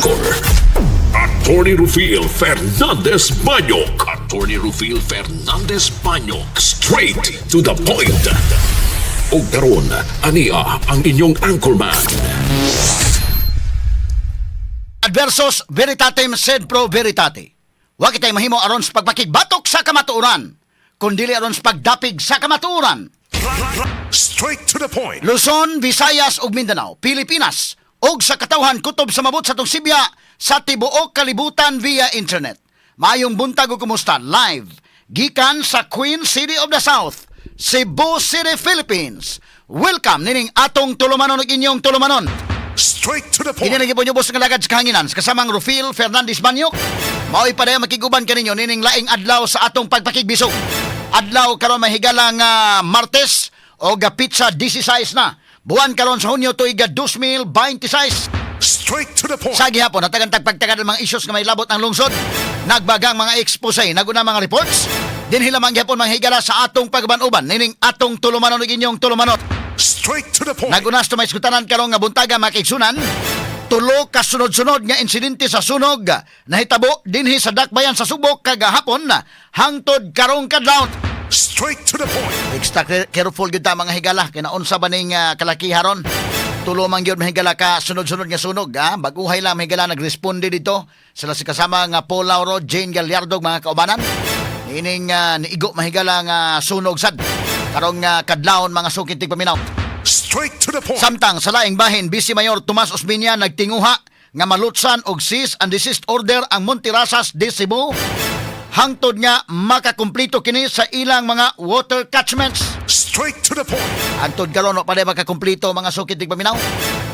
Anchor, Attorney Rufil Fernandez Banyok. Attorney Rufil Fernandez Banyok. Straight to the point. Og karon, ania ang inyong anchorman. Adversus veritatem sed pro veritate. Wa kitay mahimo aron sa pagpakigbatok sa kamatuoran, kundili aron sa pagdapig sa kamatuoran. Straight to the point. Luzon, Visayas ug Mindanao, Pilipinas ug sa katawhan kutob sa mabot sa atong sibya sa tibuok kalibutan via internet. Maayong buntag ug kumusta, live gikan sa Queen City of the South, Cebu City, Philippines. Welcome nining atong tulumanon ug inyong tulumanon. Straight to the point. Kini lagi po boss nga lagad sa kahanginan sa kasamang Rufil Fernandez Banyok. Mao'y padayong makiguban kaninyo nining laing adlaw sa atong pagpakigbisog. Adlaw karon, mahigalang Martes o petsa 16 na buwan karon sa Hunyo, tuig 2026. Straight to the point. Sa gihapon, natagan tagpagtagad ang mga isyos nga may labot ang lungsod. Nagbagang mga expose, naguna mga reports. Dinhi lamang gihapon, mga higala, sa atong pagban-uban nining atong tulumanon ug inyong tulumanon. Straight to the point. Nagunas to may iskutanan karong nga buntaga, mga kaigsunan. Tulo ka sunod-sunod nga insidente sa sunog nahitabo dinhi sa Dakbayan sa Subo kagahapon hangtod karong kadlawon. Straight to the point. Extra careful gyud ta, mga higala, kay naunsa ba ning kalakiharon. Tulo man gyud, mahigala, ka sunod-sunod nga sunog, ha. Baguhay lang, mahigala, nagresponde dito sila si kasama nga Paul Lauro, Jane Gallardo, mga kaubanan. Ining niigo, mahigala, nga sunog sad karong kadlawon, mga sukit tigpaminaw. Straight to the point. Samtang sa laing bahin, Vice Mayor Tomas Osmeña nagtinguha nga malutsan og cease and desist order ang Monterasas de Cebu hangtod nga makakumplito kini sa ilang mga water catchments. Straight to the point. Hangtod karon wa pa day makakumplito, mga sukit tigpaminaw.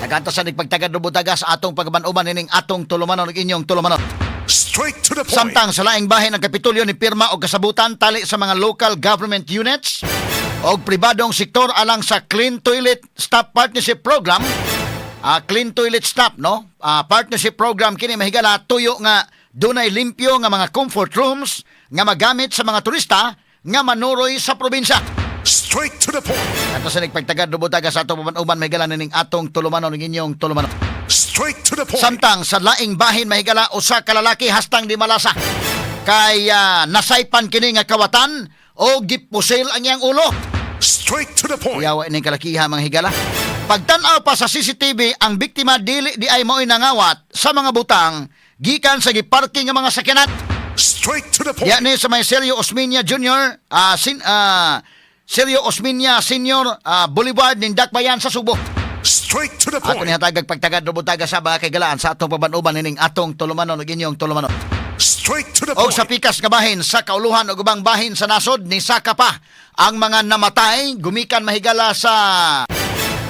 Naganta sa nagpagtagad butaga sa atong pagban-uban nining atong tulumanon ug inyong tulumanon. Straight to the point. Samtang sa laing bahin, ang Kapitolyo ni pirma og kasabutan tali sa mga local government units og pribadong sektor alang sa Clean Toilet Stop Partnership Program. Clean Toilet Stop, no? Partnership program kini, mahigala, tuyo nga dunay limpyo nga mga comfort rooms nga magamit sa mga turista nga manuroy sa probinsya. Straight to the point. Ato sa nagpagtagad butaga sa atong uban, mahigala, nining atong tulumanon ug inyong tulumanon. Straight to the point. Samtang sa laing bahin, mahigala, usa ka lalaki hastang di malasa kay nasaypan kini nga kawatan o gipusil ang iyang ulo. Straight to the point. Kuyawa ining kalakiha, mga higala. Pagtan-aw pa sa CCTV, ang biktima dili di ay mao'y nangawat sa mga butang gikan sa giparking nga mga sakyanan. Straight to the point. Diya ni sa may Sergio Osmeña Jr., Sergio Osmeña Senior Boulevard ning Dakbayan sa Subo. Straight to the Ato point. ni hatagag pagtagad butaga sa mga kaigalaan sa atong paban-uban nining atong tulumanon ug inyong tulumanon. Straight to the Og point. sa pikas nga bahin sa kauluhan ug ubang bahin sa nasod, ni saka pa ang mga namatay gumikan, mahigala, sa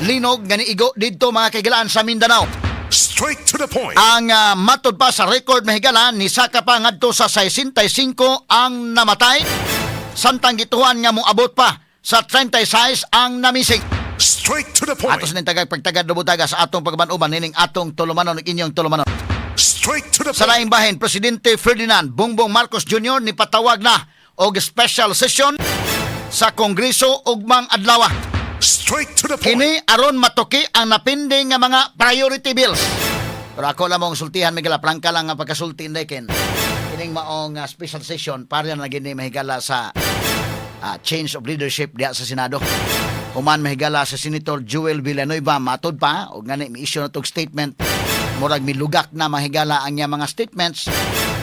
linog nga niigo didto, mga kaigalaan, sa Mindanao. Straight to the point. Ang matod pa sa record, mahigala, ni saka pa ngadto sa 65 ang namatay samtang gituhan nga moabot pa sa 36 ang namising. Straight to the point. Ato sa tagag pagtagad butaga sa atong pagban-uban nining atong tulumanon ug inyong tulumanon. Straight to the Sa point. laing bahin, Presidente Ferdinand Bongbong Marcos Jr. ni patawag na og special session sa Kongreso ugmang adlaw. Straight to the point. Kini aron matuki ang napinding nga mga priority bills. Pero ako lang mong sultihan, mahigala, prangka lang nga pagkasulti inday ken. Kining maong special session para na gini, mahigala, sa change of leadership diha sa Senado. Human, mahigala, sa Senator Joel Villanueva, matod pa og ngani mi-issue na tog statement, murag milugak na, mahigala, ang iya mga statements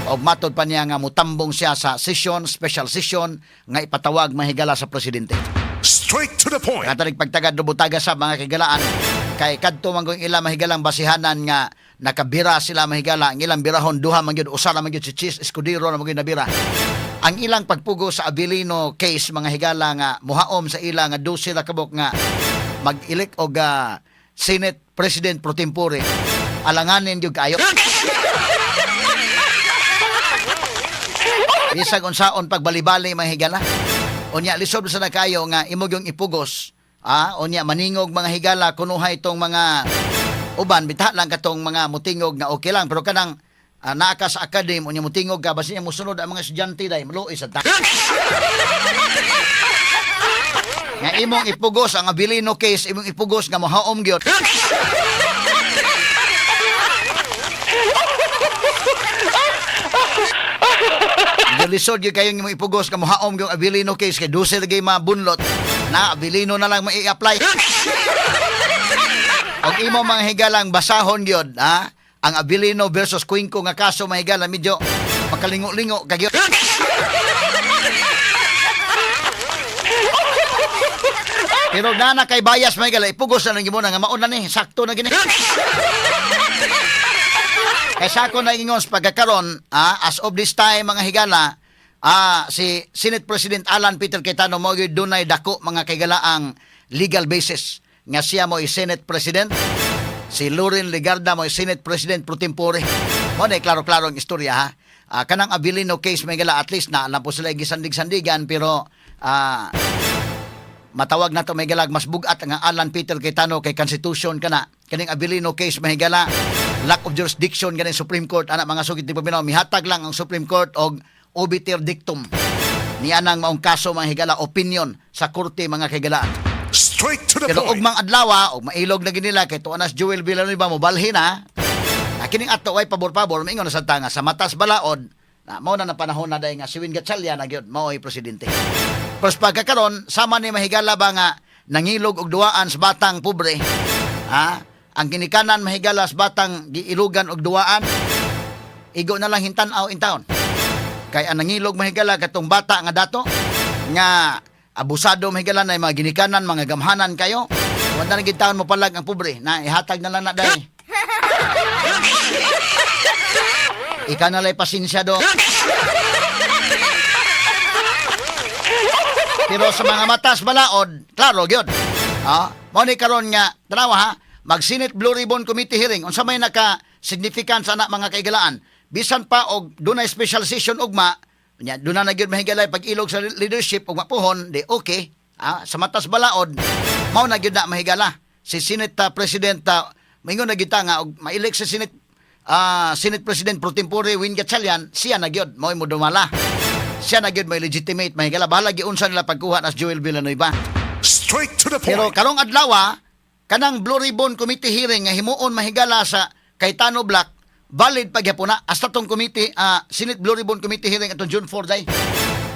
og matod pa niya nga mutambong siya sa session, special session nga ipatawag, mahigala, sa presidente. Straight to the point. Katarig pagtagad butaga sa mga kaigalaan kay kadto man kung ila mahigalang basihanan nga nakabira sila, mahigala, ang ilang birahon duha man gyud, usa ra man gyud, si Chiz Escudero na man gyud nabira. Ang ilang pagpugo sa Avelino case, mga higala, nga muhaom sa ila nga 12 ra kabok nga mag-elect og Senate President pro tempore, alanganin gyud kaayo. Bisag unsaon pagbalibali, mga higala. Unya lisod sa na kayo nga imong yung ipugos. Unya maningog, mga higala, kunuhay itong mga uban bita lang katong mga mutingog nga okay lang, pero kanang naa ka sa academy unya mutingog ka, basin musunod ang mga estudyante dai maluoy sa ta. Nga imong ipugos ang Avelino case, imong ipugos nga mohaom gyud. Medyo lisod gyud kayong imong ipugos nga mohaom yung Avelino case kay 12 lagi mabunlot. Na Avelino na lang mai-apply. Og imo mga higalang basahon gyud, ha? Ang Avelino versus Cuenco nga kaso, mga higala, medyo makalingo-lingo ka gyud. Pero nana kay bias, mga higala, ipugos na lang gyud mo na nga mauna ni, sakto na gini. Kay sa ako naingon sa pagkakaron, as of this time, mga higala, si Senate President Alan Peter Cayetano mo gyud dunay dako, mga kaigalaang legal basis nga siya mo Senate President. Si Loren Legarda mo Senate President pro tempore. Mo na klaro-klaro ang istorya, ha. Kanang Avelino case, mga higala, at least na alam po sila gisandig-sandigan, pero matawag na to, may galag, mas bugat ang Alan Peter Cayetano kay constitution kana. Kaning Avelino case, mahigala, lack of jurisdiction ganing Supreme Court ana, mga sugit ni paminaw. Mihatag lang ang Supreme Court og obiter dictum niya nang maong kaso, mga higala, opinion sa korte, mga kahigalaan. Straight to the Pero point. ugmang adlaw og mailog na ginila kay tuwa na si Joel Villanueva mobalhin na. Na kining ato ay pabor-pabor, maingon na sa tanga sa matas balaod na mao na na panahon na dahil nga si Win Gatchalian na gyud mao'y presidente. Pero sa pagkakaron sama ni, mahigala ba, nga nangilog og duwaan sa batang pobre. Ha? Ang ginikanan, mahigala, sa batang giilugan og duwaan, igo na lang hintan-aw in town. Kay ang nangilog, mahigala, katong bata nga dato nga abusado, mahigala, na mga ginikanan, mga gamhanan kayo. Wala na gid taon mo palag ang pobre na ihatag na lang na dai. Ikaw na lay pasensya do. Pero sa mga matas balaod, klaro gyud. Mao ni karon nga tanawa ha, mag Senate Blue Ribbon Committee hearing, unsa may naka significance ana, mga kaigalaan? Bisan pa og dunay special session ugma, nya duna na gyud, mahigalay, pag-ilog sa leadership ug mapuhon, di okay. Sa matas balaod, mao na gyud na, mahigala. Si Senate President maingon na gyud ta nga og ma-elect si Senate President pro tempore Win Gatchalian, siya na gyud mao mo dumala. Siya na gyud may legitimate, mahigala. Bahala giunsa nila pagkuha nas Joel Villanueva. Straight to the Pero point. karong adlaw, kanang Blue Ribbon Committee hearing nga himuon, mahigala, sa Cayetano Block, valid pagyapon na hasta tong committee, Senate Blue Ribbon Committee hearing atong June 4 day.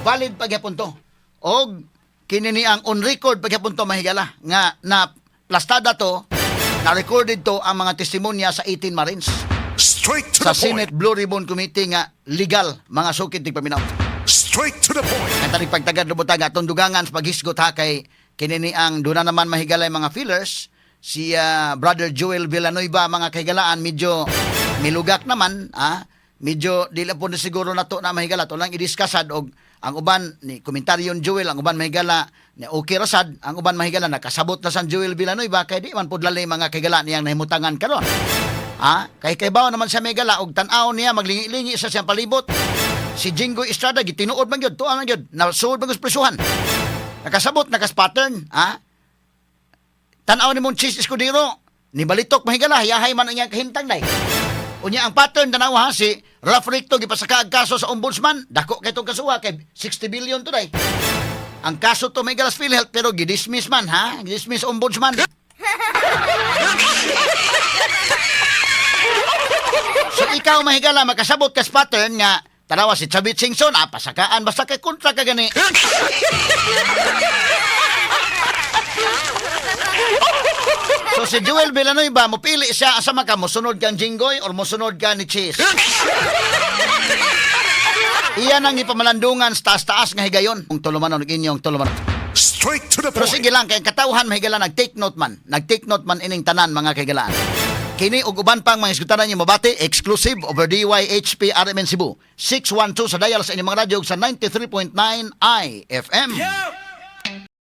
Valid pagyapon to. Og kini ni ang on record pagyapon to, mahigala, nga na plastada to, na recorded to ang mga testimonya sa 18 Marines Straight to sa the point. Senate Blue Ribbon Committee nga legal, mga sukit tigpaminaw. Straight to the point. Ang tanig pagtagad lubotag atong dugangan sa paghisgot ha, kay kini ni ang duna naman, mahigalay, mga feelers si Brother Joel Villanueva, mga kahigalaan, medyo milugak naman, medyo dili po na siguro nato na, mahigala, to lang i-discussad og ang uban ni komentaryo ni Joel, ang uban, mahigala, ni okay rasad, ang uban, mahigala, nakasabot na san Joel Villanueva kay di man pud lalay, mga kahigalaan, niyang nahimutangan karon. Kay kay naman siya, mahigala, og tan-aw niya maglingi-lingi sa siyang palibot. Si Jinggoy Estrada gitinuod man gyud, tuwa man gyud, nasuod man gyud sa prisuhan. Nakasabot nakas pattern, ha? Tan-aw ni mong Chiz Escudero, ni balitok, mahigala, yahay man ang iyang kahimtang day. Unya ang pattern, tanaw ha, si Ralph Recto gipasaka ang kaso sa ombudsman, dako kay tong kasuha kay 60 billion to day. Ang kaso to, mahigala, sa PhilHealth, pero gidismiss man ha, gidismiss ombudsman. So ikaw, mahigala, makasabot ka sa pattern nga tanawa si Chavit Singson, pasakaan basta kay kontra ka gani. So si Joel Villanueva, mopili siya asa man ka, mosunod kang Jinggoy or mosunod ka ni Chiz. Iyan ang ipamalandungan sa taas-taas nga higayon. Ang tulumanon inyong tulumanon. Straight to the Pero point. sige lang, kay ang katawhan, mahigala, nag-take note man. Nag-take note man ining tanan, mga kahigalaan. Kini ug uban pang mga isgutanan niyo mabati exclusive over DYHP RMN Cebu. 612 sa dial sa inyong mga radyo ug sa 93.9 IFM. Yeah!